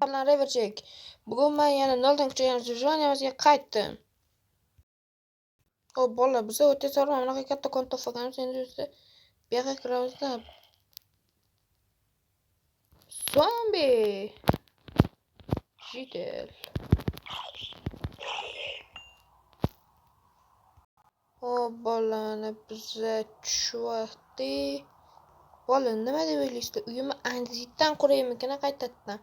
Bilan Reverchek. Bugun men yana noldan kuchaygan выживаниямizga qaytdim. Xo'p, bolalar, biz o'ta sari mana bunaqa katta kon topganmiz, endi o'zida bu yoqqa kiramizda. Zombi. Житель. Xo'p, bolalar, biza tushyapti. Bola, nima deb o'ylaysizlar? Uyimni andezitdan quraymikin qaytadan?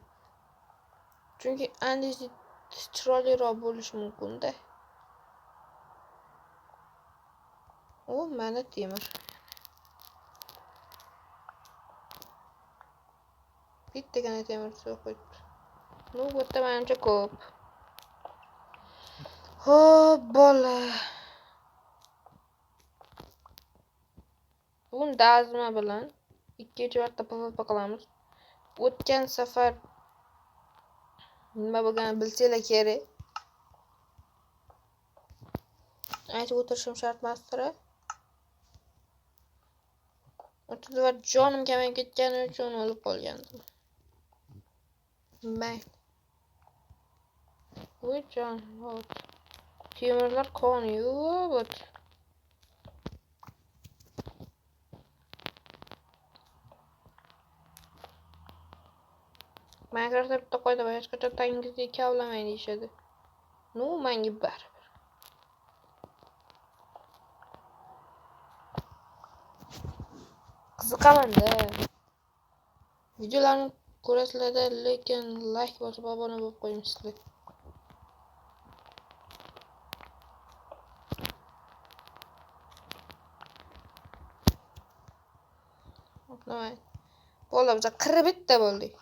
Chunki andezit chiroyliroq bo'lishi mumkin-da. U mana temir. Bittagina temir suv qo'yibdi. Bu yerda menimcha ko'p. Xo'p, bola. Bugun dazma bilan ikkinchi marta PvP qilamiz. O'tgan safar nima bo'lganini bilsanglar kerak. Aytib o'tirishim shart emasdir. O'tda jonim kamayib ketgani uchun o'lib qolgandim. Mayli. Voy jon, hop. Temirlar qoni yo'q. Minecraftda bitta qoida bor, hech qachon tagingizga kavlamang deyishadi. Ну, menga baribir. Qiziqaman-da. Videolarni ko'rasizlar-da, lekin like bosib obuna bo'lib qo'ymaysizlar. Nima? Bola, biz 41 ta bo'ldik.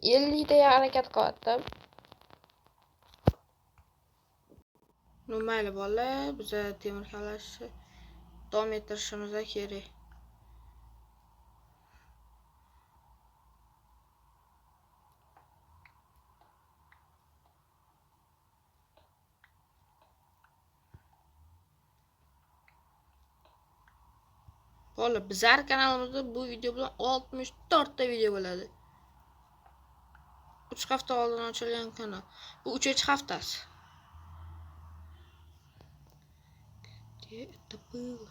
50 ta harakat qilyaptim. Ну, mayli bola, biz temir kavlashni davom ettirishimiz kerak. Bola, bizlar kanalimizda bu video bilan 64 ta video bo'ladi. 3 hafta oldin ochilgan kanal. Bu 3-haftasi. Где это было?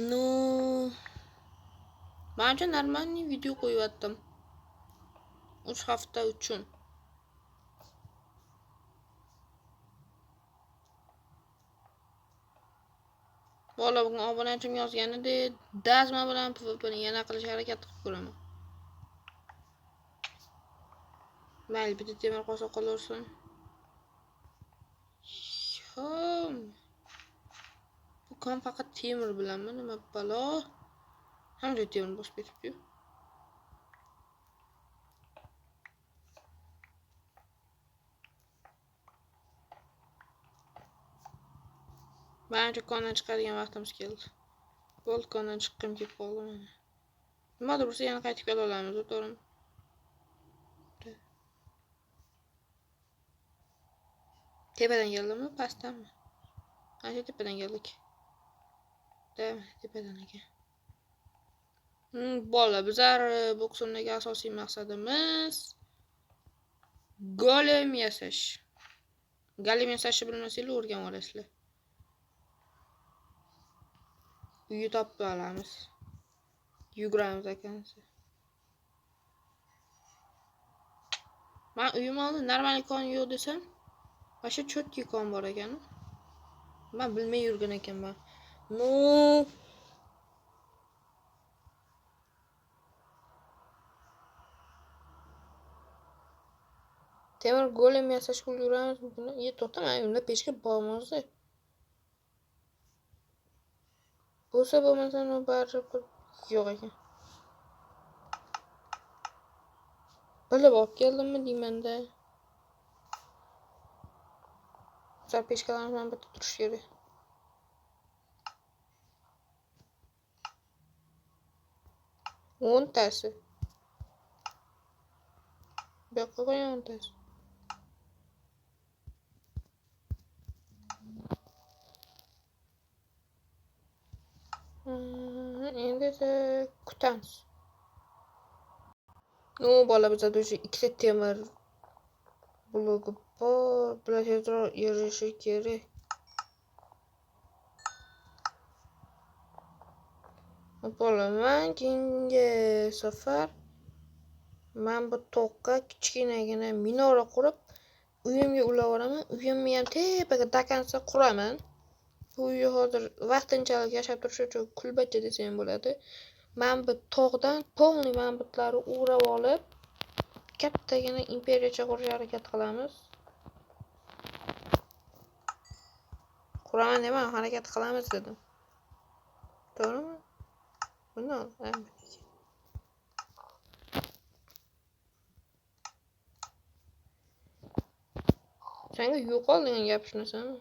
Ну, manimcha нормальный video qo'yayaptim. 3 hafta uchun. Bola, bugun obunachim yozganidek, dazma bilan PvPni yana qilishga harakat qilib ko'raman. Mayli, bitta temir qolsa qolaversin. Bu kon faqat temir bilanmi? Nima balo? Hamma joy temir bosib ketibdi-yu. Manimcha kondan chiqadigan vaqtimiz keldi. Bo'ldi, kondan chiqqim kelib qoldi mana. Nimadir bo'lsa yana qaytib kela olamiz, to'g'rimi? Tepadan keldimmi, pastdanmi? Ancha tepadan keldik. Da, tepadan ekan. Bola, bizlar bu qismdagi asosiy maqsadimiz golem yasash. Golem yasashni bilmasanglar o'rganib olasizlar. Uyi topib olamiz. Yuguramiz akansi. Men uyim oldida normal kon yo'q desam, o'sha cho'tki kon bor ekan. Men bilmay yurgan ekanman. No. Temir golem yasashga ulguramiz buni. Ye, to'xta, men uyimda pechka bormi o'zi? Bo'lsa bo'lmasa, no baribir yo'q ekan. Bilib olib keldimmi deyman-da. Bizlar pechkalarimiz bilan bitta turish kerak. O'ntasi. Bu yoqqa qo'ying o'ntasi. Endi esa kutamiz. Ну, bola, bizada уже ikkita temir bloki bor. Bular tezroq erishi kerak. Bola, man keyingi safar man bu toqqa kichkinagina minora qurib, uyimga ulab yuboraman. Uyimni ham tepaga до конца quraman. Bu uy hozir vaqtinchalik yashab turish uchun kulbacha desa ham bo'ladi. Man bu tog'dan полный manbitlarni o'rab olib, kattagina imperiyacha qurishga harakat qilamiz. Quraman demam, harakat qilamiz dedim. To'g'rimi? Buni senga yo'qol degan gap shunasanmi?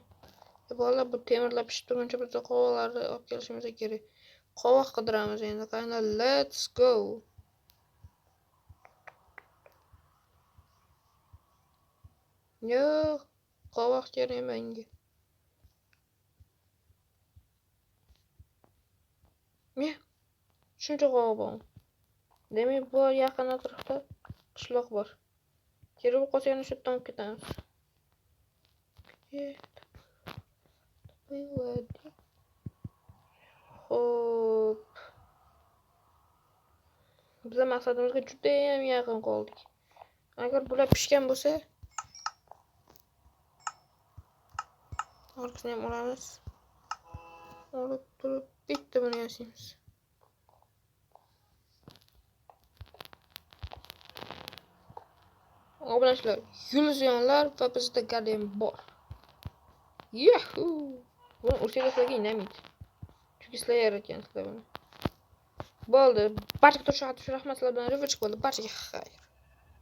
Bola, bu temirlar pishib turguncha biz qovoqlarni olib kelishimiz kerak. Qovoq qidiramiz endi. Qani, let's go. Yo'q, qovoq kerak menga. Shuncha qovoq bor. Demak, bu yaqin atrofda qishloq bor. Kerak bo'lib qolsa yana shu yerdan olib ketamiz. Xo'p. Biz maqsadimizga juda ham yaqin qoldik. Agar bular pishgan bo'lsa, orqasini ham olamiz. Olib turib bitta buni yasaymiz. Obunachilar, yulduzlar va bizda golem bor. Yahoo! Buni ursanglar sizlarga inamaydi. Chunki sizlar yaratgansizlar buni. Bo'ldi. Barchaga rahmat, sizlar bilan Rivochka bo'ldi. Barchaga xayr.